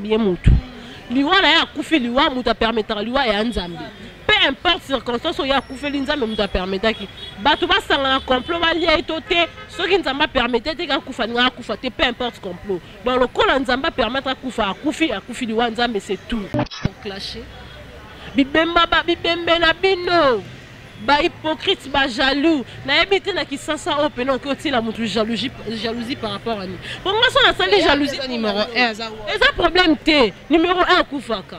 Ye mutu liwa na ye akufi, liwa moto apermetaka liwa ya Nzambe, peu importe circonstance oyo akufeli, Nzambe moto apermetaki. Bato basangana complot balia ye to te, soki Nzambe apermete te akufa, ninga akufa te, peu importe complot. Donc lokola Nzambe apermettre akufa, akufi, akufi, liwa Nzambe, c'est tout. Clash bibemba bibembe na bino, bahypocrite, bajaloux. Nayebi te na kisasa oyo pena okoki otiela motu jalousie, jalousie par rapport ani bongo so nasali jalousie. Numéro 1 aza Eza problème te. Numéro 1 akufaka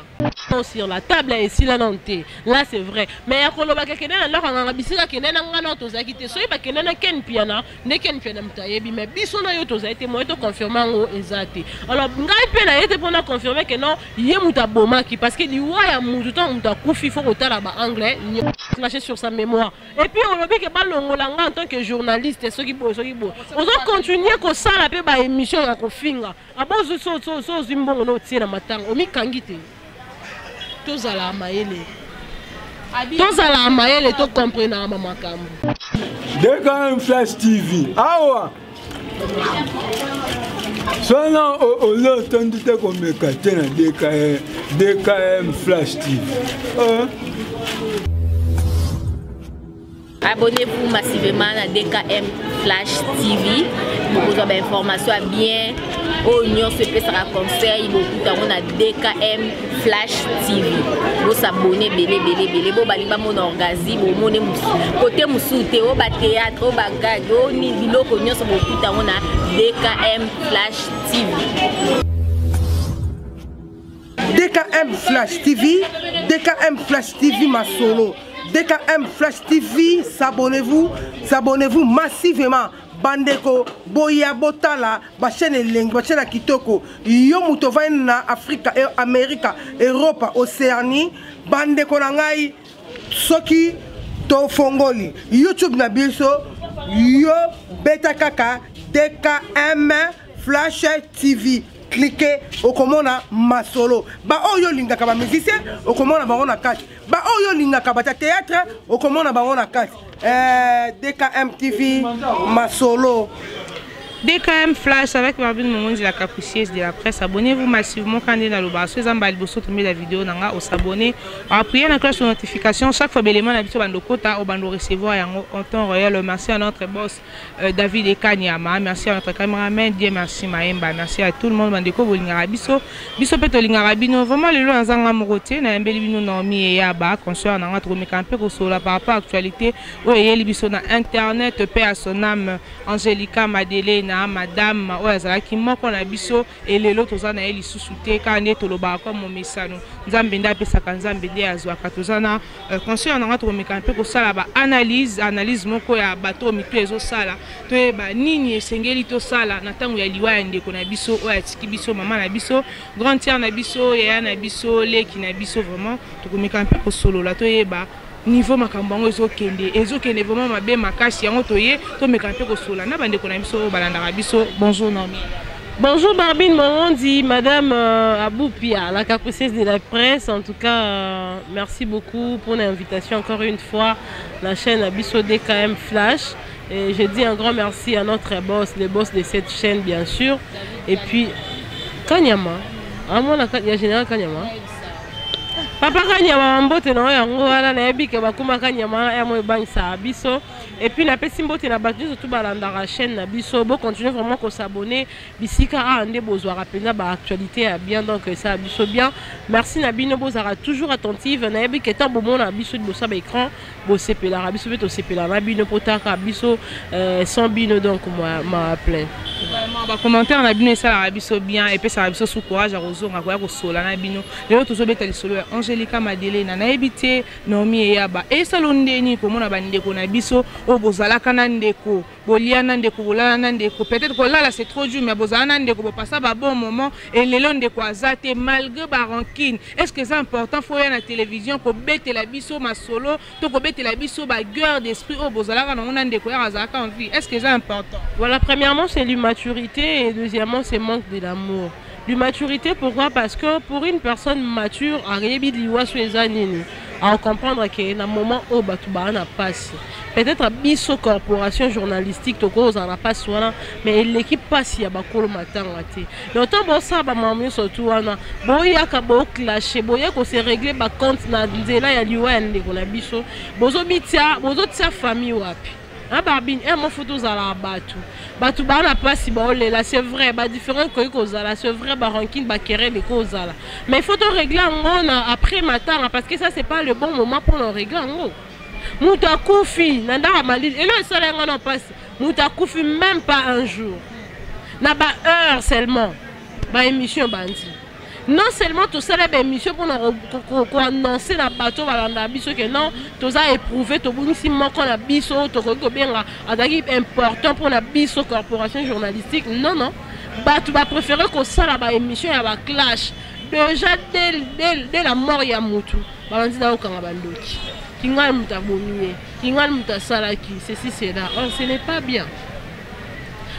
sur la table, esila nano te. Là c'est vrai, mais ya koloba kende na ndako nganga, bisika kende na nga na tozalaki te. Soki bakende na Ken Piana nde Ken Piana moto ayebi, mais biso na yo tozali te, moye toconfirme yango eza te. Alors ngai mpe na ye te mpona confirme ke non, ye moto abomaki, parce que liwa ya mutu, ntango moto akufi, faut kotala baangle, cracher sur sa mémoire. Et puis olobi ke balongola nga en tant que journaliste, soki boye, soki boye, ozocontinue kosala mpe baémission ya kofinga. Abo so ozwi mbongo na otie na matanga, omikangi te. Tozala mayele, tozala mayele, tocomprenaka bamakambo. DKM Flash TV awa sona oza otondi te komeka te na DKM, DKM Flash TV. Abonnez-vous massivement à DKM Flash TV bokozwa bainformation ya bien oyo nyonso epesaka conseil, bokuta yango na DKM Flash TV. Bosabone ebele ebele ebele. Bo balingi bamona orgazi, bomone kote mosusu te, oyo bathéâtre, oyo bagage, oyo biloko nyonso, bokuta yango na DKM Flash TV. DKM Flash TV, DKM Flash TV Masolo, DKM Flash TV, s'abonnez-vous, s'abonnez-vous massivement. Bandeko, boya botala, ba chaîne elengi, ba chaîne ya kitoko. Yo moto ovandi na Afrika, Amerika, Europa, Océanie, bandeko na ngai, soki tofongoli YouTube na biso, yo beta kaka DKM Flash TV, clique, okomona masolo. Baoyo olingaka bamusicien, okomona bango na kati. Baoyo olingaka bato ya théâtre, okomona bango na kati. DKM TV masolo. DKM Flash avec Barbine Mongonzi, la capricieuse de la presse. Abonnez-vous massivement quand on est dans le bar. Si vous avez besoin de la vidéo, vous s'abonner. Appuyez la cloche de notification. Chaque fois, l'élément d'habitude, bando kota au bando recevoir en temps réel. Merci à notre boss David Ekanyama. Merci à notre cameraman Dieu merci Maemba. Merci à tout le monde. Bandeko bolingaka biso. Biso pe tolingaka bino. Vraiment lelo nazanga moko te na yambeli bino Naomi Eyaba, consœur na nga, tokomeka mpe kosola par rapport à actualité oyo eyeli biso na internet. Paix à son âme, Angelica Madelena, madame oyo azalaki moko na biso, elelo toza na ye lisusu te. Kaka nde tolobaka kwa momesano, Nzambe nde apesaka, Nzambe nde azwaka. Toza na consœur na nga, tokomeka mpe kosala baanalyse, analyse moko ya bato oyo mitu ezosala, toyeba nini esengeli tosala na ntango ya liwa ya ndeko na biso oyo atiki biso, mama na biso, grande sœur na biso, yaya na biso, leki na biso. Vraiment tokomeka mpe kosolola, toyeba niveau makambo yango ezokende, ezokende vraiment mabe makasi. Yango toye tomeka mpe kosola na bandeko na biso oyo balandaka biso. Bonjour Naomi. Bonjour Barbine Momondi, Madame Aboupia, la capricieuse de la presse. En tout cas, merci beaucoup pour l'invitation encore une fois. La chaîne na biso DKM Flash. Et je dis un grand merci à notre boss, le boss de cette chaîne bien sûr. Et puis, Kanyama, il y a Général Kanyama. Papa Kanyama, mbote na yango wana, nayebi ke bakoma Kanyama ya mo ebangisa biso. Et puis napesi mbote na bato nyonso tu balandaka chaîne na biso. Bocontinue vraiment kosabonner bisika awa nde bozwaka mpenza baactualité ya bien, donc esala biso bien. Merci na bino, bozalaka toujours attentive. Nayebi ke ntango bomona biso liboso ya baécran, bosepelaka, biso mpe tosepelaka na bino, mpo taka biso sans bino, donc ma plein. Vraiment bacommentaire na bino esalaka biso bien, epesaka biso su courage ya kozonga koya kosola na bino. Lelo tozobeta lisolo ya Angelica Madelena. Nayebi te, Naomi Eyaba, esalo ndeni komona bandeko na biso oyo bozalaka na ndeko, bolia na ndeko, bolala na ndeko, peut-être kolala c'est trop dur, mais bozala na ndeko, bopasa ba bon moment, et lelo ndeko aza te malgré barancune. Est ce que eza important faut oya na télévision kobetela biso masolo to kobetela biso baguerre d'esprit oyo bozalaka nango na ndeko yaka azalaka en vie? Est ce que eza important? Voilà, premièrement, c'est l'immaturité et deuxièmement, c'est manque de l'amour. L'immaturité, pourquoi? Parce que pour une personne mature, ayebi liwa so eza nini. Acomprendre ke na moment oyo bato baa na mpasi, peut-être biso corporation journalistique tokozala na mpasi wana, mais eleki mpasi ya bakolo matanga te. Mais otango bosala bamama nyonso tu wana, boyaka boclashe, boya kose régler bacompte na nzela ya liwa ya ndeko na biso, bozobitia, bozotia famille wapi? Barbine, mo faut tozala bato. Bato baa na mpasi, baolela, c'est vrai, badifférent ekoki kozala, c'est vrai, barancune, baquerelle ekozala, mais il faut torégler yango na après matanga, parce que ça, c'est pas le bon moment mpona orégler yango. Moto akufi na ndako ya malili, elo esala yango na mpasi. Moto akufi même pas un jour, na baheure seulement baémission bandi. Non seulement tosala baémission mpona koannonce na bato balanda biso ke non, toza éprouvé, tobungisi moko na biso, tokoki kobenga azalaki important mpona biso corporation journalistique. Non, non, bato bapréféré kosala baémission ya baclash. Déjà dès la mort ya motu, babandi na kokanga bandoki, kingani moto abomi ye, kingani moto asalaki ceci, cela. Or ce n'est pas bien.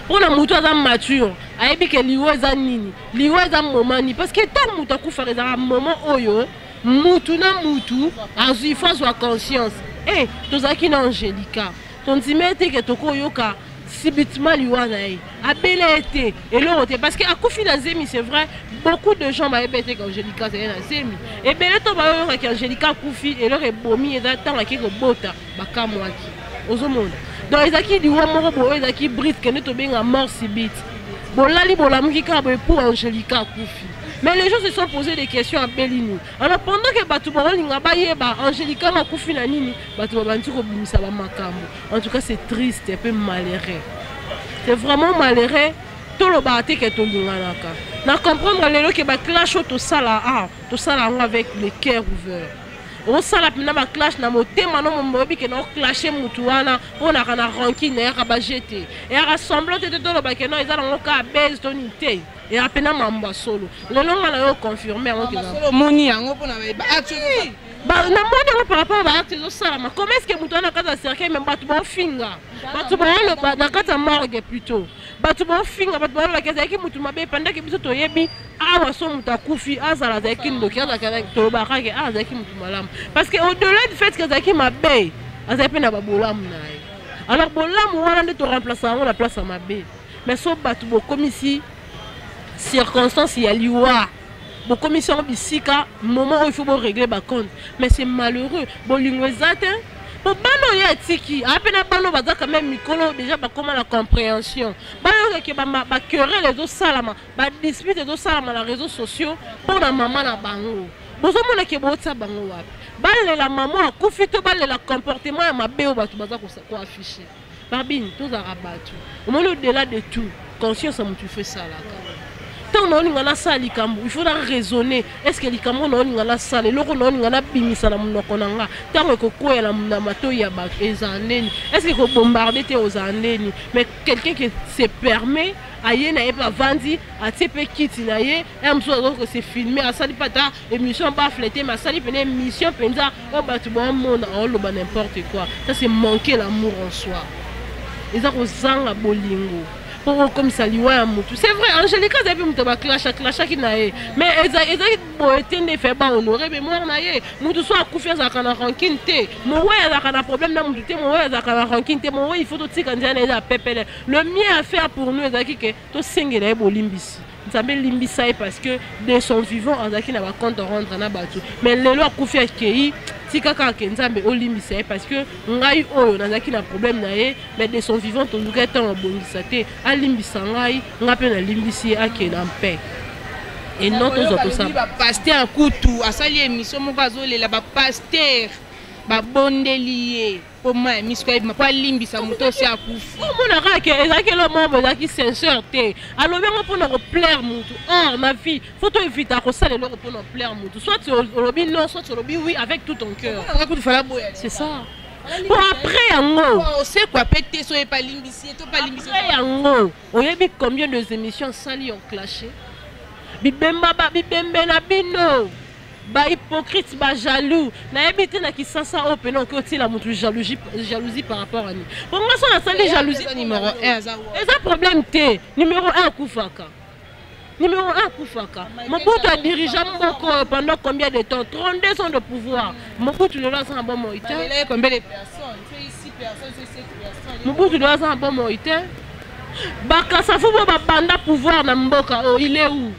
Mpona motu aza mature, ayebi ke liwa eza nini, liwa eza moment nini, parce que ntango motu akufaka, ezalaka moment oyo mutu na mutu azwi, faut azwa conscience. E tozalaki na Angélika, tondima ete ke tokoyoka subitement liwa na ye. Abele ye te, eloko te, parce que akufi na zemi. C'est vrai, beaucoup de gens bayebi ete ke Angélika azali na zemi. Ebele to bayokaki Angélika akufi, eloko ebomi eza ntango ake kobota, bakamwaki. Ozomona, donc ezalaki liwa moko boye oyo ezalaki brusque, nde tobenga mort subite. Bolali, bolamuki kaka boye pour Angélika akufi. Mais les gens se sont posé des questions: abeli nini? Alors pendant que bato baolinga bayeba Angélika ngo akufi na nini, bato babandi kobimisa bamakambo. En tout cas, c'est triste et peu malheureux, c'est vraiment malheureux. Tolobaka te ke tolinganaka na comprendre lelo ke baclash oyo tosala, ah, tosala yango avec le cœur ouvert. Osala mpena baclash na motema no moyebi ke na oclashe mutu wana mpo naka na rancune, eyaka baje te, eyaka semblant te. Te, toloba ke non, eza nango kaka base to nini te, eyaka mpena mambo ya solo. Lelo nga na yo confirme yango ke Omoni yango mpona Namoni yango par rapport baacte ezosalama. Comment est ce que moto wana na kati ya cercueil, mais bato baofinga, bato baoloba na kati ya morgue plutôt, bato baofinga, bato baolobaki azalaki motu mabe, pendant que biso toyebi awa so moto akufi, azala azalaki ndoki, azalaki, tolobaka ke azalaki motu malamu, parce que au delà du fait que azalaki mabe, azalaki mpe na babolamu na ye. Alors bolamu wana nde toremplace yango na place ya mabe. Mais so bato bokomisi circonstance ya liwa, bokomisi yango bisika moment oyo il faut borégler bacompte, mais c'est malheureux. Bolingo eza te, po bana oyo atiki aya mpe na bana oyo baza quand même mikolo déjà, bakóma na compréhension, bayokake baquerelle ezosalama, badispute ezosalama na réseaux sociaux mpo na mama na bango. Bozomona ke botia bango wapi? Balela mama akufi to balela comportement ya mabe oyo bato baza koaffiche? Babini, tozalaka bato. Omoni, au-delà de tout, conscience ya motu il faut esalaka. Ntango naolinga nasala likambo, il faut na raisonner: est ce que likambo naolinga nasala, eloko naolinga nabimisa na monoko na nga, ntango ekokwea na matoi ya bato, ezala ndeni? Est ce que kobombarde te, ozala ndeni? Mais quelqu'un qui se permet, aye na ye mpe avandi, atie mpe kiti na ye ya mosusu, azokose filmer, asali mpe ata émission bafle te, mais asali pene émission mpenza oyo bato baomona aoloba n'importe quoi. Ça, c'est manquer l'amour en soi, eza kozanga bolingo mpo okomisa liwa ya motu. C'est vrai, Angélika azali mpe moto baclash, aclashaki na ye, mais ezalaki boye te nde fe bahonore mémoire na ye. Motu so akufi, azalaka na rancune te. Mowei azalaka na problème na motu te, mowei azalaka na rancune te. Mowei, il faut totika nzela na ye eza pepele. Le mieux à faire pour nous ezalaki ke tosengela ye bolimbisi, Nzambe limbisa ye, parce que de son vivant azalaki na bacompte rendre na bato. Mais lelo akufi, akei, tika kaka ke Nzambe olimbisa ye, parce que ngai oyo nazalaki na problème na ye, mais de son vivant toluka ntango abongisa te. Alimbisa ngai, ngai mpe nalimbisi ye, akende en paix, et non tozwa tosala. Bapasteur kutu asali émission moko, azolela. Bapasteur babondeli ye mpo ma ya miso ayebima, mpo alimbisa moto osi akufi. Omona kaka ke ezalaki elo moko boye, ezalaki sincère te. Alobi yango mpona koplaire mutu. Or na vie, faut toevita kosala eloko mpona plaire mutu. Soit olobi non, soit olobi oui avec tout ton cœur. Nga kutu fala boya. C'est ça, po après yango Osekwa mpe te so oyepa alimbisi ye to mpe alimbisi. Après yango, oyebi combien de émissions asali yo clashé bibemba, bibembe na bino, bahypocrite, bajaloux? Nayebi te na kisasa oyo pene okoki otiela motu jalousie, jalousie par rapport à nini? Po nga so nasali jalousie Numéro 1 aza wa. Eza problème te. Numéro 1 akufaka. Numéro 1 akufaka. Mobutu a dirigé mboka oyo pendant combien de temps? 32 ans de pouvoir. Mobutu lelo aza na bomoi te. Combien de personnes? 6 personnes, 7 personnes. Mobutu lelo aza na bomoi te. Bakasafu bo babanda pouvoir na mboka oyo, il est où?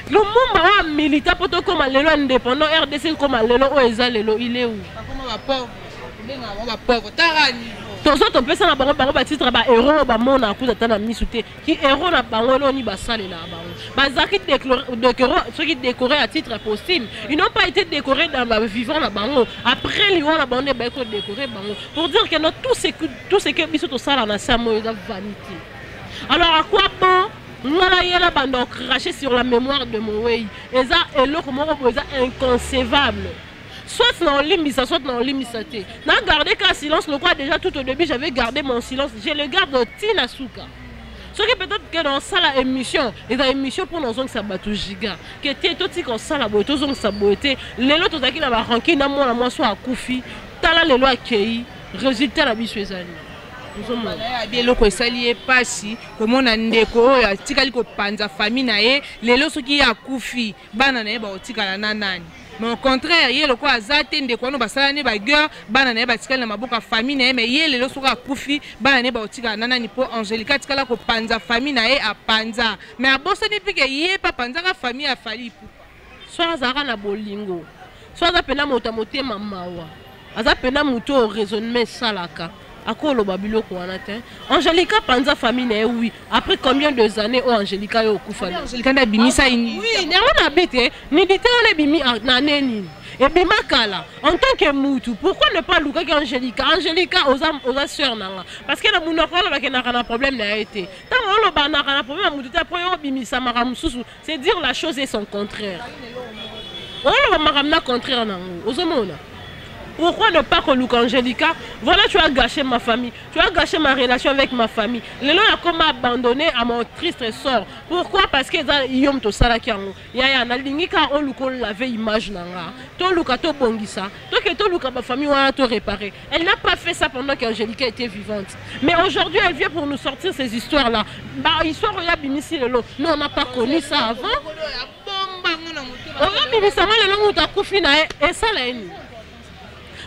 Lumumba oyo amilita mpo tokóma lelo indépendant, RDC ekóma lelo oyo eza lelo, il est où? Bakoma bapauvre, kobengaka bango bapauvre, tara niveau. Tozo topesa na bango bango batitre bahéros oyo bamona akuta ata na misu te. Ki héros na bango eloni basalelaka bango, bazalaki soki décoré à titre posthume, ils n'ont pas été décorés dans ba vivant na bango. Après liwa na bango nde baye kodécoré bango, pour dire que non, tout ce que biso tosala na sa moyo eza vanité. Alors à quoi bon nga nayela banda cracher sur la mémoire de mowei? Eza eloko moko boye eza inconcevable. Soit na olimbisa, soit na olimbisa te. Na garder ka silence lokwa. Déjà tout au début, j'avais gardé mon silence, je le garde ntina suka. Soki peut-être ke naosala émission, eza émission mpo nazongisa bato giga ke te. Totika osala boye, tozongisa boye te. Lelo tozalaki na barancune na mwana mwasi oyo akufi. Tala lelo akei, résultat na biso ezali. Abi eloko esali ye mpasi komona ndeko oyo atikali kopanza famille na ye. Lelo soki ye akufi, bana na ye bakotikala na nani? Mais au contraire, ye lokola aza te, ndeko wana basala ne baguerre, bana na ye batikali na maboko ya famille na ye. Mais ye lelo soki akufi, bana na ye bakotikala na nani? Mpo Angélika atikala kopanza famille na ye, apanza, mais abosani mpe ke ye mpe apanzaka famille ya Fally Ipupa. So azalaka na bolingo, so aza mpena moto ya motema mawa, aza mpena moto oyo raisonnement esalaka, akoloba biloko wana te. Angélika panza famille na ye, oui. Après combien de années oyo Angélika yo okufa? Angélika nde abimisa. Oui, yango na bi te. Nudité wana ebimi na ne nini? Ebima kala. En tant que mutu, pourquoi ne pas lukaki Angélika? Angélika, oza sœur na nga, parce que na monoko wana bakendaka na problème na ye te. Ntango olobanaka na problème ya mutu te, après oyo obimisa makambo mosusu, c'est dire la chose et son contraire. Oloba makambo na contraire nango, ozomona. Pourquoi ne pas koluka Angélika? Voilà, tu as gâché ma famille, tu as gâché ma relation avec ma famille. Lelo nakoma abandonné à mon triste sort. Pourquoi? Parce que eza yo moto osalaki yango. Yaya, nalingi kaka oluka olave image na nga, toluka tobongisa, toke toluka bafamille wana, to réparer. Elle n'a pas fait ça pendant qu'Angélika était vivante, mais aujourd'hui elle vient pour nous sortir ces histoires là ba histoire oyo abimisi lelo. Nous, on n'a pas connu ça avant. Oyo abimisanga lelo, moto akufi na ye, esala ye nini?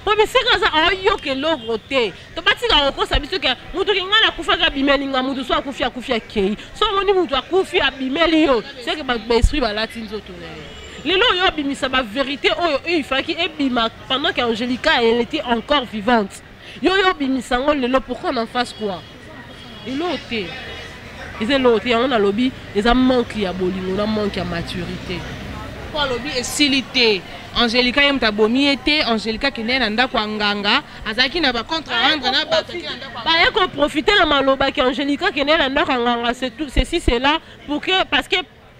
Po bisika aza, aoyoka eloko te. To batika kokosa biso ke motu ki ngai nakufaki abimeli nga. Motu so akufi, akufi, akei. So omoni motu akufi abimeli yo, seke bato baesprit balati nzoto na ye. Lelo oyo abimisa bavérité oyo ifaki ebima pendant que Angélika, elle était encore vivante, yo oyo obimisa yango lelo, pourquoi? On en fasse quoi? Eloko te, eza eloko te. Yango nalobi, eza manque ya bolingo na manque ya maturité. Mpo alobi esili te. Angélika ye moto abomi ye te. Angélika akende ye na ndako ya nganga, azalaki na bacompte à rendre na bato. Baye koprofite na malobaki Angélika akende ye na ndako ya nganga, ceci, cela, pour que, parce que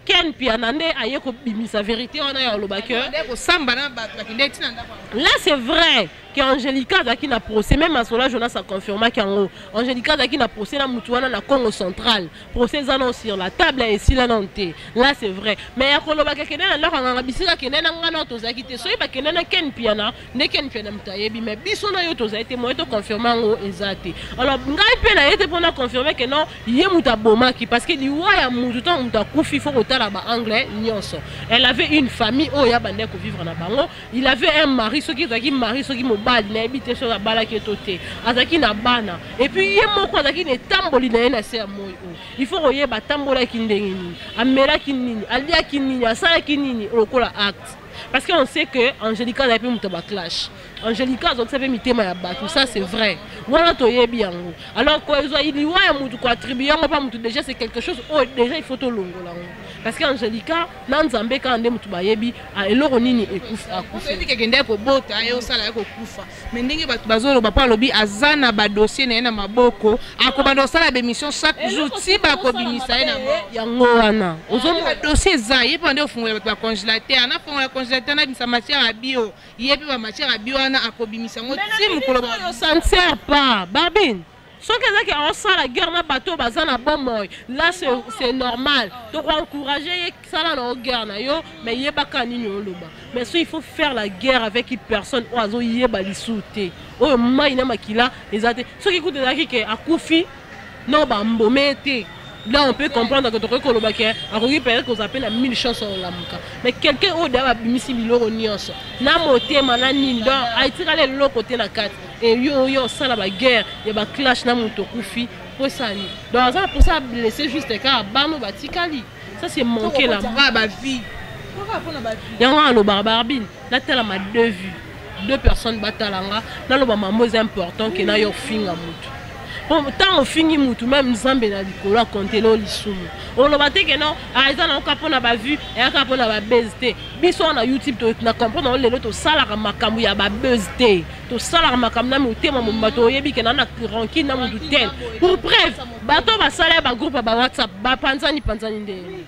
Ken Piana nde aye kobimisa vérité wana ya olobaki. Kosamba na bato bakende ntina ndako. Là, c'est vrai que Angélika azalaki na procès. Même asola Jonas aconfirmaki yango. Angélika azalaki na procès na mutu wana na Congo Central. Procès eza nano sur la table, esila nano te. Là, c'est vrai. Mais ya kolobaki akende na ndako ya nganga, bisika akende na ngana oyo tozalaki te. Soki bakende na Ken Piana nde Ken Piana moto ayebi, mais biso na yo tozali te, moye toconfirme yango eza te. Alors ngai mpe na ye te mpona confirme ke non, ye moto abomaki, parce que liwa ya mutu, ntango moto akufi, faut kotala baangle nyonso. Elle avait une famille oyo abandaki kovivre na bango. Il avait un mari, soki ezalaki mari, soki mobali, nayebi te soki abalaki ye to te. Azalaki na bana, et puis ye moko azalaki na etamboli na ye na se ya moi oyo. Il faut koyeba atambolaki ndenge nini, amelaki nini, aliaki nini, asalaki nini lokola acte, parce que on sait que Angélika azali mpe moto ya baclash. Angélika azokisa mpe mitema ya bato, ça c'est vrai, wana toyebi yango. Alors kozwa liwa ya motu, koattribue yango mpa motu, déjà c'est quelque chose oyo déjà il faut tolongola yango, parce que Angélika na Nzambe kaka nde motu bayebi eloko nini. Akufi kekende kobota ye, osala ye kokufa. Mais ndenge bato bazoloba, mpo alobi aza na badossier na ye na maboko, akobanda kosala bémission chaque jour ti bakobimisa ye na yango wana. Badossier eza ye mpe nde ofungola bato bacongélateur, nafongola congélateur, nabimisa matière ya bio. Ye mpe bamatière ya bio wana akobimisa yango ti mokolo. Ça ne sert pas, Babine. Soki ezaki aosala guerre na bato oyo baza na bomoi, là c'est normal, tokoencourage ye, sala na yo guerre na yo, mais yebaka nini oloba. Mais so il faut faire la guerre avec une personne oyo azoyeba lisusu te, oyo mai na makila eza te. Soki kuta ezalaki ke akufi no bambome te. Là, on peut comprendre que tokoki koloba ke akoki peut-être kozala mpe na mille chance olamuka, mais quelqu'un oyo deya babimisi biloko nyonso na motema na nini, donc atikala eloko te na kati. Eyo oyo osala baguerre ya baclash na moto okufi po esala nini? Donc aza na mposa ablesse juste kaka bano batikali. Ça, c'est manquer la bavie. Yango alobaka Barbine, natalama deux vues, deux personnes batala nga, naloba mambo eza important ke nayo ofinga motu. Ntango ofingi mutu, même Nzambe na likolo akontele o lisumu. Oloba te ke non, eza na oka mpona bavue, eyaka mpona babase te. Biso wana na YouTube na comprendre yango lelo, tosalaka makambo ya babase te, tosalaka makambo na motema mobimba. Toyebi ke na na rancune na mutu tel. Pour preuve, bato basala ya bagroupe ya bawhatsapp bapanzani panzani ndenge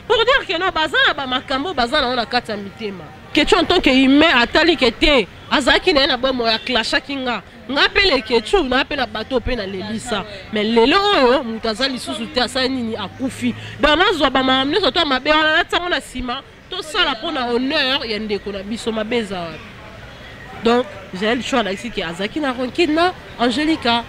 pour dire que non, baza na bamakambo, baza nango na kati ya mitema. Kechu en tant que humain atali ke te, azalaki na ye na bomoi, aclashaki nga, nga mpe Lekechu na mpe na bato mpe nalelisa. Mais lelo oyo moto aza lisusu te, asali nini? Akufi. Donc nazwa bamakambo nyonso to ya mabe wana, natiango na nsima, tosala mpo na honneur ya ndeko na biso. Mabe eza wapi? Donc Jael Show alakisi ke azalaki na rancune na Angélika.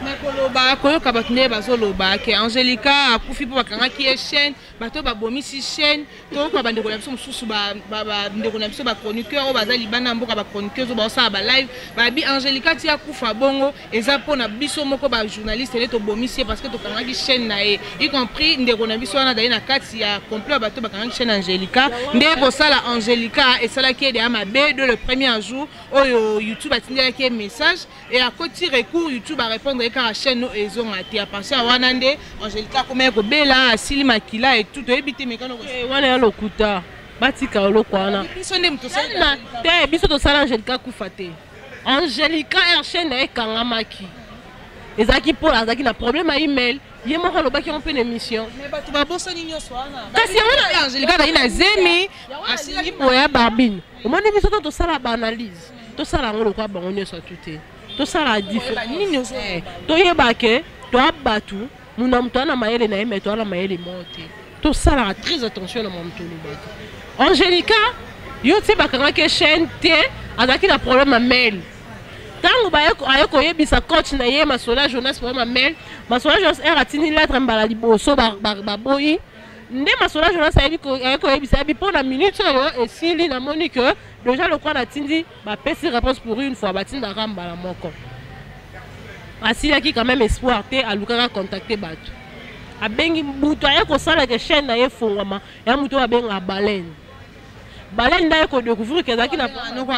Me koloba, koyoka bato nde bazoloba ke Angélika akufi mpo bakangaki ye chaîne, bato babomisi chaîne. Toyoka bandeko na biso mosusu, bandeko na biso bachroniqueur oyo baza libanda ya mboka, bachroniqueuse oyo baosala balive, babi Angélika ti akufa bongo eza mpona biso moko bajournaliste nde tobomisi ye, parce que tokangaki chaîne na ye, y compris ndeko na biso wana azali na kati ya complot ya bato bakangaki chaîne Angélika. Nde kosala Angélika esalaki ye deya mabe de le premier jour oyo YouTube atindelaki ye message e akoti recours, YouTube arépondre ye kaka chaîne oyo ezonga te. À partir ya wana nde Angélika akomaki kobela, asili makila etu, toyebi te mekano. Wana ya lokuta, batika eloko wana. Biso nde moto. Te, biso tosala Angélika kufa te. Angélika air chaîne na ye ekangamaki, ezalaki mpo azalaki na problème ya email. Ye moko alobaki yango mpe na émission. Mais bato babosani nyonso wana. Kasi yango Angélika azali na zemi. Asilaki boya. Barbine, omoni, biso to tosala baanalyse, tosala yango lokola bango nyonso atu te, tosala nini? Toyeba ke toa bato, muna moto aza na mayele na ye, mais toa na mayele moko te. Tosalaka très attention na mamoto olobaka. Angélika yo ti bakangaki chaîne te, azalaki na problème ya mail. Ntango aye koyebisa coach na ye Masola Jonas problème ya mail, Masola Jonas r atindi lettre mbala liboso, baboyi. Nde Masola Jonas aye koyebisa yebi mpo na minute oyo esili, namoni ke déjà lokwa natindi, bapesi réponse pour une fois, batindaka mbala moko. Asilaki quand même espoir te, alukaka contacter bato, abengi butu, aye kosalaka chaîne na ye efongwama ya moto oyo abengaka Baleine. Baleine nde aye kodécouvrir ke ezalaki na ntango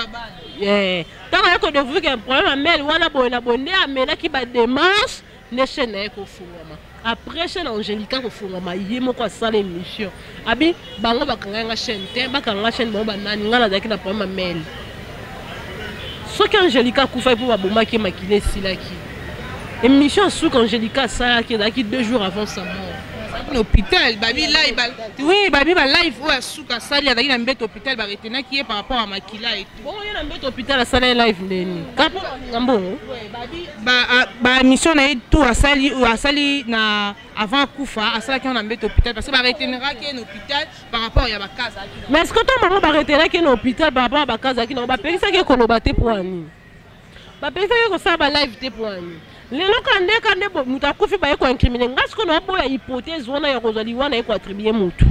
aye kodécouvrir ke problème ya mail wana boye na boye, nde amenaki badémarche, nde chaîne na ye kofungwama. Après chaîne Angélika kofungwama, ye moko asala émission, abi bango bakanga nga chaîne te, bakanga chaîne bango banani? Ngai nazalaki na problème ya mail. Soki Angélika akufaki mpo babomaki ye, makili esilaki. Émission suka Angélika asalaki ezalaki 2 jours avant sa mort. Na hôpital, babi live, oui, babi ba live oyo asuka asali, azalaki na mbeto hôpital, baretenaki ye par rapport à makila et tout. Bongo ye na mbeto hôpital asala ye live ndeni kapo nga mbongo? Bamission na ye tout asali, oyo asali na avant akufa, asalaki yango na mbeto hôpital, parce que bareteneraki ye na hôpital par rapport ya baka azalaki. Mais est ce que ntango bango baretenaki ye na hôpital par rapport ya baka azalaki nango, bapekisaki ye koloba te mpo ani? Bapekisaki kosala balive te mpo ani? Lelo ka nde ka nde moto akufi, baye koincrimine nga. Sikoyo naboya hypothèse wana ya kozwa liwa na ye koattribue motu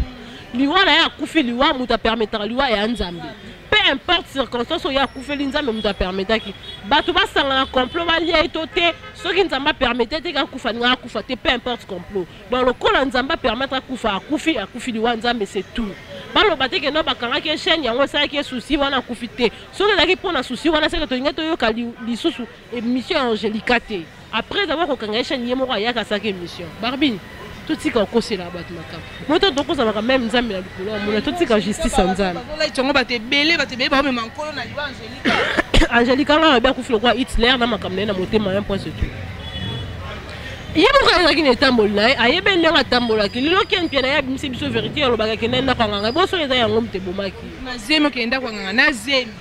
liwa na ye. Akufi, liwa moto apermetaka liwa ya Nzambe, peu importe circonstance oyo akufeli, Nzambe moto apermetaki. Bato basangana complot balia ye to te, soki Nzambe apermete te akufa, ninga akufa te, peu importe complot. Donc lokola Nzambe apermettre akufa, akufi, akufi liwa Nzambe, c'est tout. Baloba te ke no bakangaki ye chaîne, yango esalaki ye souci wana, akufi te. Soki ezalaki mpona souci wana, seke tolingi toyoka lisusu émission ya Angélika te. Après avoir kokanga ye chaîne, ye moko ayaka asalaki émission. Barbine, totika kokosela bato makambo moto, tokosamaka même Nzambe na likolo ya mona. Totika justice ya Nzambe. Yango bato ebele, bato ebele baomema nkolo na liwa Angélika. Angélika nga nabi akufi lokola Hitler na makambo na ye na motema, un point, c'est tout. Ye moko azalaki na etamboli na ye, ayebi ndenge atambolaki. Lelo Ken mpia na ye abimisi biso vérité, alobaka kende ndako ya nganga, boso eza yango moto ebomaki. Na zemi, okende ndako ya nganga na zemi?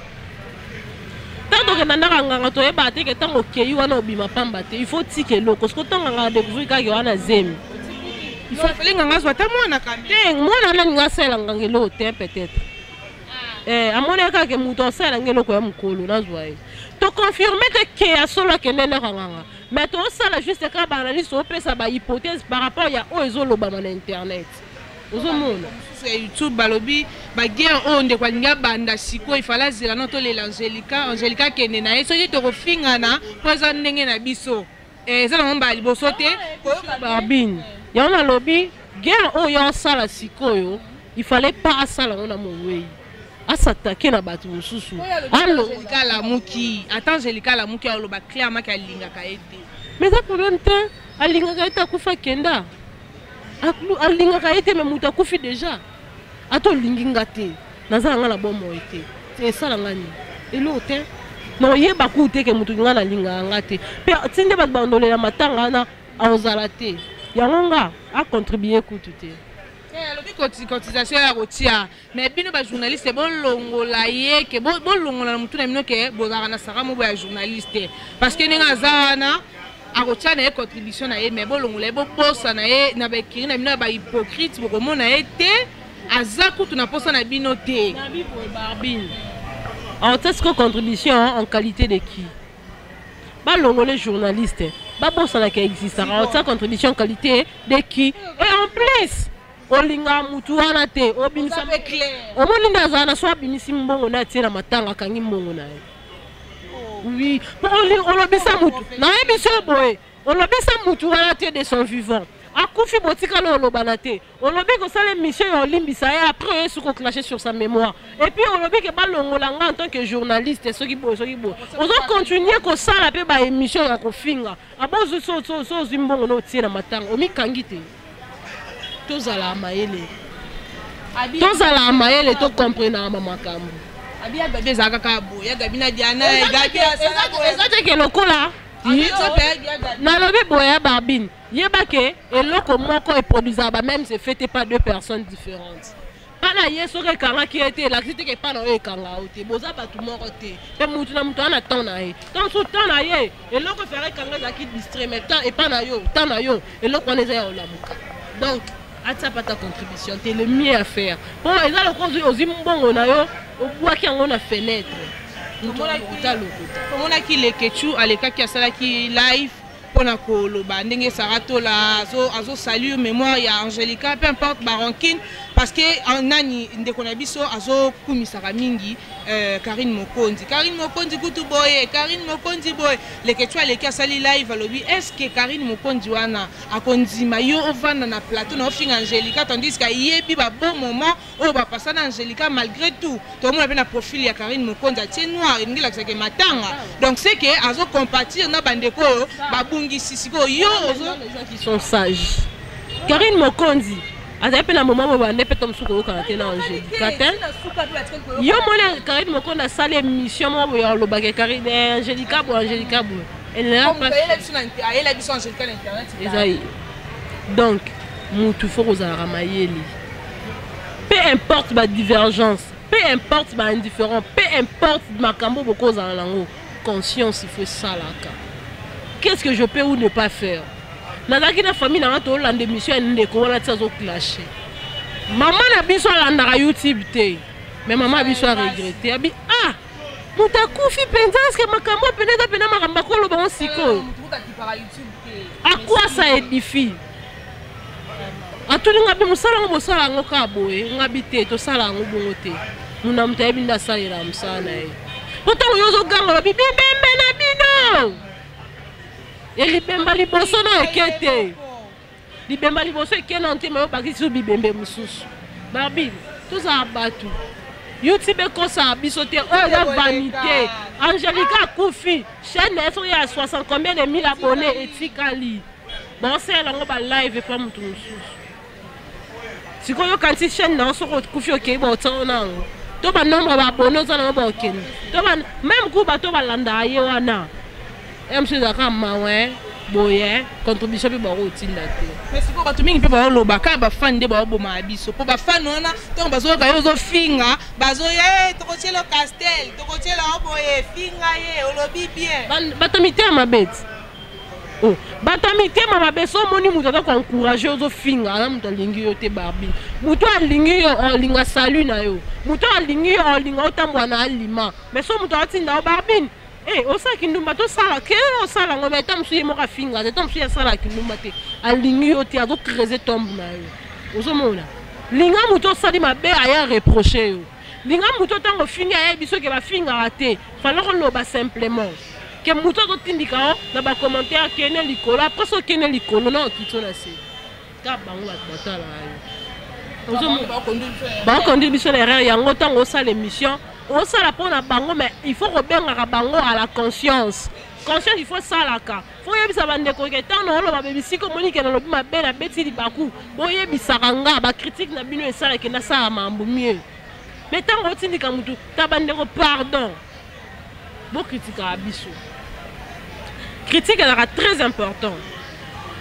Ntango tokenda ndako ya nganga, toyebaka te ke ntango okei wana obima pamba te, il faut tika eloko. Soki ntango nganga adécouvrir kaka wana zemi. Fallait nganga azwa ata mwana. Te, mwana wana alingi asalela nganga eloko te peut-être. Eh, amonaki kaka ke moto asala ngai eloko ya mokolo nazwa ye. Toconfirme te ke ya solo akende ndako ya nganga, mais tosala juste kaka baanalyse, topesa bahypothèse par rapport ya oyo ezolobama na internet. Ozomona mosusu ya YouTube balobi baguerre oyo ndeko alingi abanda sikoyo, ifale azela no tolela Angélika, Angélika akende na ye, soki tokofingana mpo eza ndenge na biso. Eza nango mbala liboso te. Barbine, yango nalobi guerre oyo asala sikoyo, il fallait pas asala yango na mowei, asatake na bato mosusu. Angélika alamuki, ata Angélika alamuki, aloba clairement ke alingaka ye te. Mais eza problème te, alingaka ye te, akufa kenda. Alingaka ye te, mais moto akufi déjà. Ata olingi nga te, naza na nga na bomoi te, esala nga nini? Eloko te. Na oyeba kutu te ke moto nga nalingaka nga te, mpe ti nde bato bandolela matanga wana aozala te, yango nga acontribue kutu te. Alobi cotisation ya kotia, mais bino bajournaliste bolongola ye ke bolongola na motu na bino ke bozalaka na sara moko ya journaliste, parce que ndenge aza wana akotia na ye contribution na ye, mais bolongola ye, bobosa na ye na baekiri na bino ya bahypocrite, bokomona ye te, aza kutu na posa na bino te. Barbine, aotia siko contribution en qualité de qui? Balongole journaliste, babosanaka existaka, aotia contribution en qualité de qui? Et en plus olingaka mutu wana te, obimisa omoni nde azala na so, abimisi mbongo na atie na matanga, akangi mbongo na ye. Oui, po olobisa mutu, nayebi so boye, olobisa mutu wana te de son vivant, akufi, botikala olobana te, olobi kosala émission ya olimbisa ye, après oye soki oclashe sur sa mémoire, et puis olobi ke balongola nga en tant que journaliste, soki boye, soki boye, ozocontinue kosala mpe baémission ya kofinga. Abo so ozwi mbongo na otie na matanga, omikangi te. Tozala mayele, tozala mayele, tocomprenaka bamakambo. Abi ya Gabi ezalaka kaka boye, ya Gabi na Diana. Eza te ke lokola nalobi boye ya Barbine, yeba ke eloko moko eproduisaka bamêmes effet te, pas deux personnes différentes. Mpa na ye soki ekangaki ye te, elakisi te ke epa na oyo ekanga yo te. Boza bato moko te, mpe mutu na mutu aza na temps na ye. Ntango mosusu temps na ye eloko efaka ekanga, ezalaki distrait, mais temps epa na yo, temps na yo eloko wana eza ya olamuka. Donc atia pa ta contribution te, le mieux à faire, mpo eza lokola ozwi mbongo na yo, obwaki yango na fenêtre, lokuta lokuta. Tomonaki Lekechu alekaki, asalaki live mpona koloba ndenge Sara Tola azosalir mémoire ya Angélika, peu importe barancune, parce que nani ndeko na biso azokumisaka mingi Karine Mokonzi, Karine Mokonzi kutu boye, Karine Mokonzi boye. Lekechu aleki, asali live, alobi: est ce que Karine Mokonzi wana akondima yo ovanda na plateau na ofinga Angélika, tandis que ayebi babon moment oyo bapasa na Angélika? Malgré tout, tomona mpe na profil ya Karine Mokonzi atie noir, elingi elakisaka matanga. Donc c'est que azocompatir na bandeko oyo babungisi. Sikoyo yo ozo Qui sont sages. Karine Mokonzi azali mpe na moment boye, bande mpe to mosusu koyokana te na Angélika te. Yo mona Karine Mokonzi asali émission moko boye, alobaka Karine, Angélika boye, Angélika boye. Elle n'a pas ayela biso Angélika na internet. Eza donc mutu fo kozalaka mayele. Peu importe badivergence, peu importe baindifférent, peu importe makambo bokozala nango, conscience il faut esalaka: qu'est-ce que je peux ou ne pas faire? Nazalaki na famille nanga, tolanda émission ya ndeko wana ti azoclashe mama na biso. Alandaka YouTube te, mais mama na biso aregrete, abi: ah, moto akufi mpenza, eske makambo pene eza pena makambo akoloba ngo sikoyo? À quoi ça édifie? Atuni nga bi mosala yango, bosala yango kaka boye? Nga bi te, tosala yango bongo te. Muna moto ayebi nde asalela mosala na ye, po ntango yo ozoganga, olobi bibembe na bino, elibemba liboso na eke te, libemba liboso eke na ntema, yo bakisi so bibembe mosusu. Barbine, tozala bato, YouTube ekosaka biso te. Oyo eza vanité. Angélika akufi, chaîne na ye soki ya 60 combien de mille abonnés etikali, baosalela yango balive epa motu mosusu. Sikoyo yokanisi chaîne na yo, soki okufi, okei, baotiango na yango to banombre baabonné oza nango, baokende to même ku bato balandaka ye wana ya mosusu, ezalaka mawe boye, contribution mpe bakotinda te. Mais sikoyo bato mingi mpe baoloba kaka bafani nde baobomaka biso, mpo bafani wana ntango bazoyoka yo ozofinga, bazoya: tokotiela castel, tokotiela o boye, finga ye, olobi bien. Bato mitema mabe ti. Oh, bato ya mitema mabe so omoni moto aza koencourage ozofinga aza moto alingi yo te Barbine. Moto alingi yo olinga salut na yo, moto alingi yo olinga otambola na alima, mais so moto atinda yo Barbine, eh, osala kindumba tosala kende osala yango, mais ta mosusu ye moko afinga te, ta mosusu ye asala kindumba te, alingi yo te, azocreuse tombe na yo. Ozomona, linga moto osali mabe aya reproche yo, linga moto ntango ofingi ayebi soki bafingaka te, fala koloba simplement ke moto azotindika yo na bacommentaire kende likolo, après so okende likolo na okiti na se ka bango bato batalaka yo, bakoconduire biso na erreur. Yango ntango osala émission, osala mpo na bango, mais il faut kobengaka bango à la conscience. Conscience il faut esalaka, faut oyebisa bandeko ke ntango na oloba bebisika omoni ke nalobi mabe, nabeti libaku, boyebisaka nga bacritique na bino esalaki nasala mambo mieux. Mais ntango otindika motu ta bandeko, pardon, bokritikaka biso, critique ezalaka très important,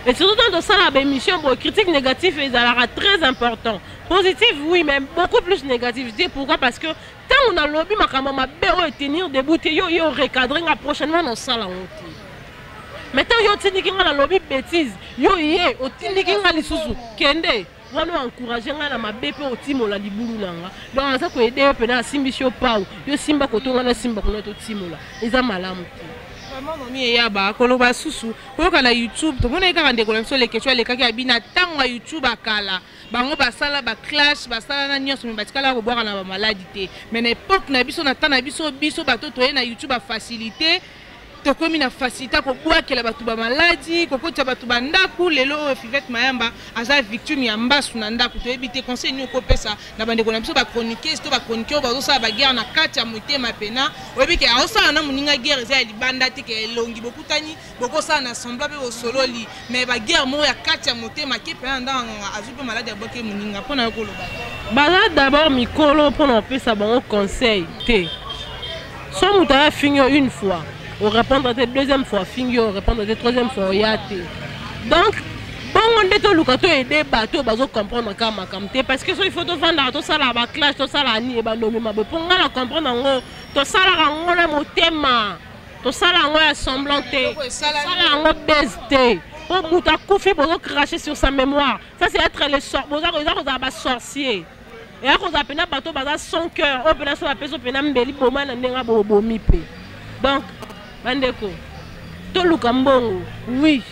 et surtout tant tosala baémission boye, critique négative ezalaka très important. Positive oui, mais beaucoup plus négative. Je dis pourquoi? Parce que ntango nalobi makambo mabe oyo tenir debout te, yo yo recadre nga, prochainement nosala yango te. Mais ntango yo otindiki nga nalobi bêtise, yo ye otindiki nga lisusu kende wana, oencourage ngai na mabe mpe otimola libulu na nga. Donc aza koaider yo mpena, asimbisi yo pau, yo simba koto, nga nasimba kuna, totimola, eza malamu te. Vraiment, nomi eyaba koloba susu koyoka na YouTube, tomonaki kaka ndeko na biso Leketio alekaki abi na ntango ya YouTube akala, bango basala baclash, basala na nyonso, me batikala kobwaka na bamaladi te. Mais na époque na biso, na temps na biso, biso bato toye na YouTube bafacilité, tokomi na facilité kobwakela bato bamaladi, kokotisa bato bandako. Lelo oyo Fivete Mayamba aza victime ya mbasu na ndako, toyebi te. Conseil nini okopesa na bandeko na biso bachroniqueuse to bachroniqueur oyo bazosala baguerre na kati ya motema pena? Oyebi ke aosala na moninga guerre eza ya libanda te, ke elongi bokutani, bokosala na semblant mpe bosololi, mais baguerre moko ya kati ya motema ke pena na ndako nganga azwi mpe maladi, abwaki moninga. Mpo na yo koloba? Baza d'abord mikolo mpona kopesa bango conseil te. So moto aya afingi yo une fois, orépondre te, deuxième fois afingi yo, orépondre te, troisième fois oya te. Donc bongo nde toluka toaider bato oyo bazocomprendre kaka makambo te, parce que so il faut tovandaka, tosalaka baclash, tosalaka nini, ebanomi mabe. Mpo ngai na comprendre yango, tosalaka yango na motema, tosala yango ya semblant te, tosala yango base te. Mpo moto akufi, bozocracher sur sa mémoire, ça c'est être le sort, boza kozala basorcier, eya kozala mpena bato baza sans cœur oyo mpena so bapesi mpena mbeli boma na ndenge bobomi mpe. Donc bandeko, toluka mbongo, oui,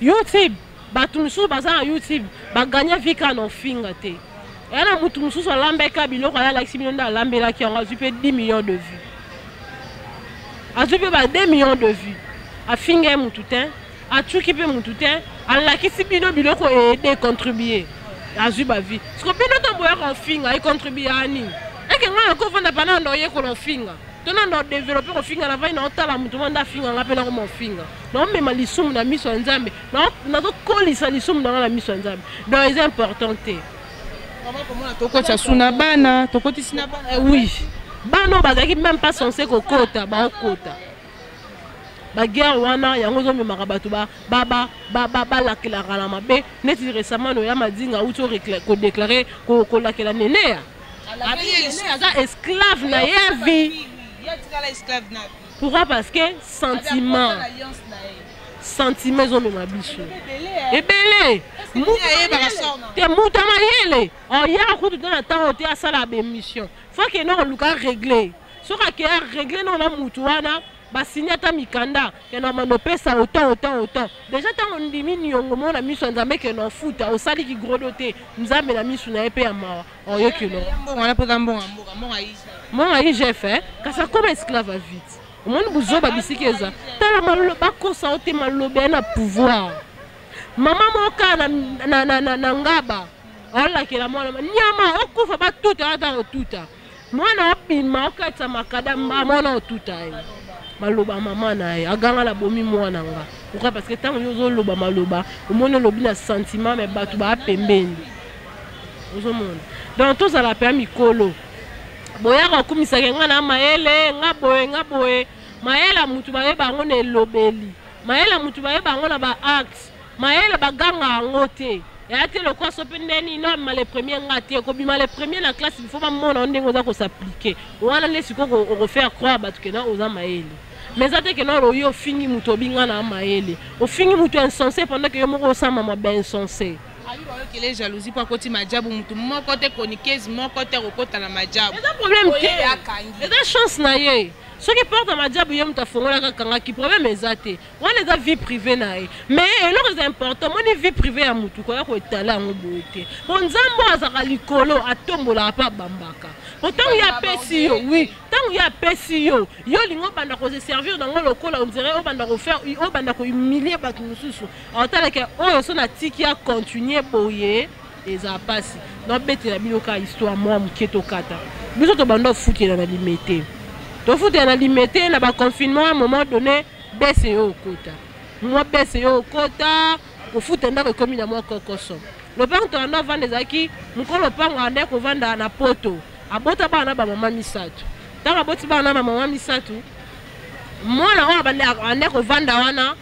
YouTube, bato mosusu baza na YouTube baganya vie kaka na ofinga te. Eya na motu mosusu alambeka biloko, aya alakisi bino nde alambelaki yango, azwi mpe 10 millions de vues, azwi mpe ba 2 millions de vues. Afinga ye motu te, atuki mpe motu te, alakisi bino biloko, aide, contribue, azwi bavues. Siko bino ntango boyaka ofinga, econtribue ya nini? Eke ngai nakovanda pana na oyekola ofinga to na na développe kofinga, na vai na otala motu moko nde afinga nga mpe nakoma ofinga, naomema lisumu na miso ya Nzambe, nazokolisa lisumu na nga na miso ya Nzambe. Donc eza important te. Tokotisa su na bana, tokotisi na bana. Oui, bana oyo bazalaki même pas censé kokota, baokota baguerre wana. Yango ezomemaka bato balakelaka na mabe. Neti récemment noya Madinga auti kodéclarer kolakela Neneya, aza esclave na ye ya vie. Pourquoi? Parce que sentiment ezomema biso ebele te. Moto ya mayele oyaka kutu te na ntango te asala baémission, faut kende koluka régler. Soki akei arégler nao na mutu wana, basini ata mikanda, kende amanda opesa autant, autant, autant. Déjà ntango ndimi niongo moko na miso ya Nzambe, kende ofuta, osaliki grodo te, Nzambe na miso na ye mpe ya mawa oyokino. Mbongo ya IGF, kasi akoma esclave vite. Omoni buzoba bisiki eza, tala bakosa o te, maloba ya na pouvoir. Mama moko kaka na ngaba aolakela mwana nyama okufa, batuta ata kotuta mwana, obima okatisa makada, mwana otuta ye, maloba mama na ye aganga na bomi mwana nga. Pourquoi? Parce que ntango yo ozoloba maloba, omoni olobi na sentiment, mais bato baa pembeni ozomona. Donc tozala mpe ya mikolo, boyaka okumisaka nga na mayele, nga boye, nga boye. Mayele ya mutu bayeba yango na elobeli, mayele ya mutu bayeba yango na baacte, mayele baganga yango te. Eya te lokwa so mpe ndeni no abima le premier, nga te kobima le premier na classe, il faut bamona ndenge oza kos'appliquer. Wana nde sikoyo okofaire croire bato ke na oza mayele. Mais eza te ke nano oyo ofingi moto obinga na mayele, ofingi moto insensé pendant ke yo moko osama mabe insensé. Abi bayokele jalousie mpo akoti majabu, motu moko te, chroniqueuse moko te akokota na majabu. Eza problème te, eza chance na ye. Soki porte ya majabu ye moto afongolaka akangaki, problème eza te. Wana eza vie privée na ye. Mais eloko eza important, moni vie privée ya motu koya koetala yango boye te, mpo Nzambe oyo azalaka likolo atombolaka mpe abambaka. Po ntango ye apesi yo, oui, ntango ye apesi yo, yo olingi obanda kose servir nango lokola on dirait obanda kofaire, obanda kohumilie bato mosusu. Aotalaka oyo so natiki ya continue boye, eza mpasi. Nabetela bino kaka histoire mwa moke. Tokata biso tobanda ofutela na Limete, tofutela na Limete na baconfinement. À moment donné, bese yo okota mwa bese yo okota kofuta ndako ekomi na mwa kokoso. Lopango tobanda ovanda ezalaki mokolo lopango ande kovanda na Poto, abota bana na bamama misato. Ntango aboti bana na bamama misato, mwana oyo ande kovanda wana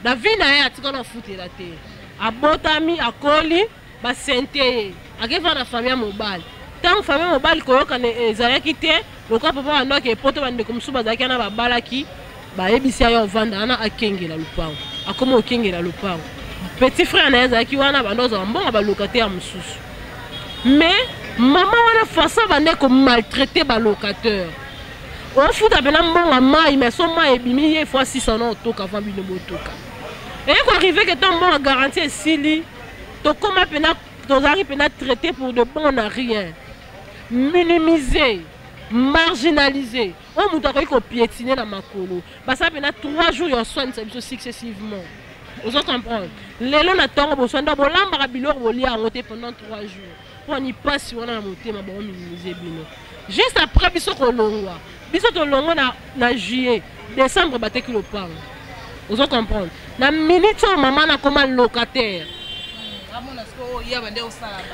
na vie na ye atikala ofutela te. Abotami, akoli, basente ye, akeva na famille ya mobali. Ntango famille ya mobali koyokana ezalaki te, lokola papa bandaki epoto, bandeko mosusu bazalaki wana babalaki, bayebisi ye ovanda wana, akengela lopango. Akoma okengela lopango, petit frère na ye azalaki wana, banda ozala mbongo balocataire mosusu. Mais mama wana, façon bande komaltraite balocataire, ofuta mpena mbongo ya mai, mais so mai ebimi, ye fois 6 na otoka avant bino botoka. Eye koarrive ke ntango mbongo ya garantie esili, tokóma mpena tozalaki mpena traité pour de bon na rien, minimisé, marginalisé, oyo moto akoki kopiétine na makolo. Basala mpena 3 jours ya oswanisa biso successivement. Ozo comprendre? Lelo na ntongo boswanda, bolambaka biloko, bolia yango te pendant 3 jours mpo ani mpasi wana na motema. Baominimize bino. Juste après biso kolongwa, biso tolongwa na juillet, décembre bateki lopango. Ozo comprendre? Na minute oyo mama nakoma locataire,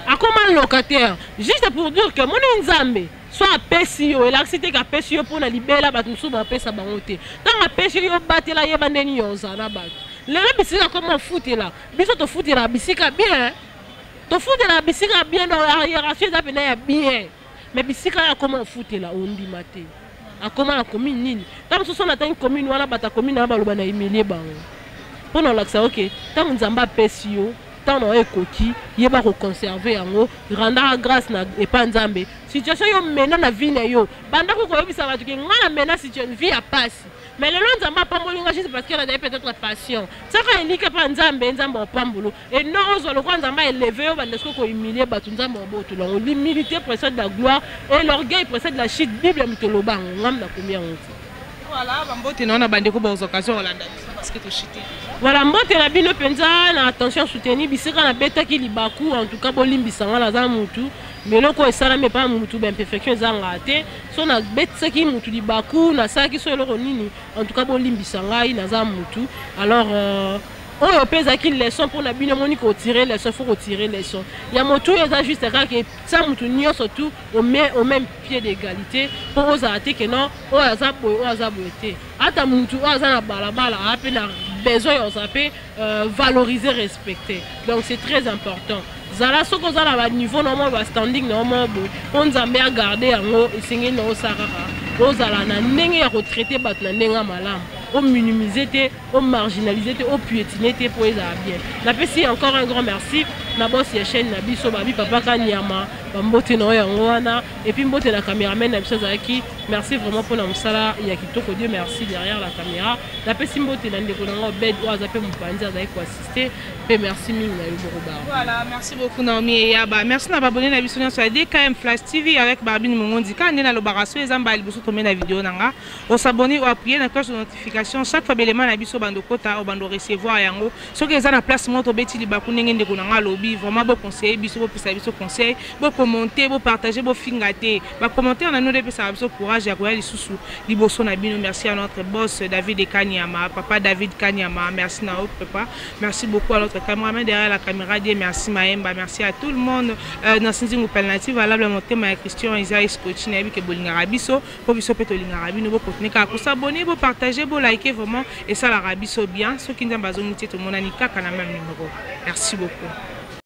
akoma locataire. Juste pour dire que moni Nzambe so apesi yo, elakisi te ke apesi yo mpona libela. Bato mosusu bapesa bango te. Ntango apesi yo, batela, yeba ndeni yo ozala na bato. Lelo bisika koma ofutela, biso tofutela bisika bien, tofutela bisika bien, donc hiérarchie eza mpena ya bien. Mais bisika ya koma ofutela, ondima te. Akoma na commune nini? Ntango mosusu natangi commune wana, bato ya commune wana baloba na humilie bango mpo na olakisa oke. Ntango Nzambe apesi yo, ntango na yo ekoki, yeba koconserve yango, rendaka grâce na epa Nzambe. Situation yo mena na vie na yo, bandako koyebisa bato ke ngai na mena vie ya pasi, mais lelo Nzambe apamboli nga juste parce que nazali peut-être patient. Saka elika mpa Nzambe, Nzambe apambolo et non ozwa lokola Nzambe aélève yo, banda soki kohumilie bato, Nzambe abotola yango. L'humilité précède la gloire et l'orgueil précède la chute. Bible moto eloba yango, ngam nakomi yango te. Voilà, bambote na wana bandeko bazwa occasion kolanda biso parce que toshite. Voilà, mbote na bino mpenza na attention soutenue. Bisika nabetaki libaku, en tout cas bolimbisa nga, naza mutu. Mais eloko oyo esalami epa mutu, baimperfection ezangaka te. So nabetisaki mutu libaku, nasalaki so eloko nini, en tout cas bolimbisa ngai, naza mutu. Alors oyo mpe ezalaki leçon mpona bino. Omoni, kotire leçon, faut kotire leçon ya motu oyo eza juste kaka tia mutu nyonso tout au même pied d'égalité, mpo ozala te ke non, oyo aza boye, oyo aza boye te. Ata mutu oyo aza na balabala aa mpe na besoin ya ozala mpe valoriser, respecter. Donc c'est très important. Zala soki oza na baniveau na mwa bastanding na yo moko boye, mpo Nzambe agarde yango, esengeli na osala kaka ozala na ndenge ya kotraite bato na ndenge ya malamu, ominimize te, omarginalize te, opiétine te, mpo ezala bien. Napesi encore un grand merci na boss ya chaîne na biso, babi papa Kanyama, bambote na oyo yango wana. Et puis mbote na cameraman na biso azalaki, merci vraiment mpona mosala ya kitoko, Dieu merci, derrière la caméra. Napesi mbote na ndeko na nga Obed oyo aza mpe mopanzi, azali koassiste mpe. Merci mingi na yo moko ba. Voilà, merci beaucoup Naomi Eyaba. Merci na abonné na biso nyonso ya DKM Flash TV avec Barbine Mongondi. Quand nde nalobaka, so eza mbala liboso tombe na vidéo na nga, osabonner, oappuyer na cloche de notification. Chaque fois belema na biso bando kota, obando recevoir yango. Soki eza na place moko tobeti libaku ndenge ndeko na nga alobi, vraiment boconseiller biso, bopesa biso conseil, bocommenter, bopartager, bofinga te. Bacommentaire na bino nde epesaka biso courage ya koya lisusu liboso na bino. Merci à notre boss David Kanyama, papa David Kanyama. Merci na yo papa. Merci beaucoup à notre cameraman derrière la caméra, Dieu merci Maemba. Merci à tout le monde. Na Sinzingu Alternative valable motema ya Christian Isaïe Scotch na yebi ke bolingaka biso, po biso pe tolingaka bino. Bokontinue kaka kosabonner, bopartage, bolike, vraiment esalaka biso bien. Soki Nzambe azongi te, tomonani kaka na même numéro. Merci beaucoup.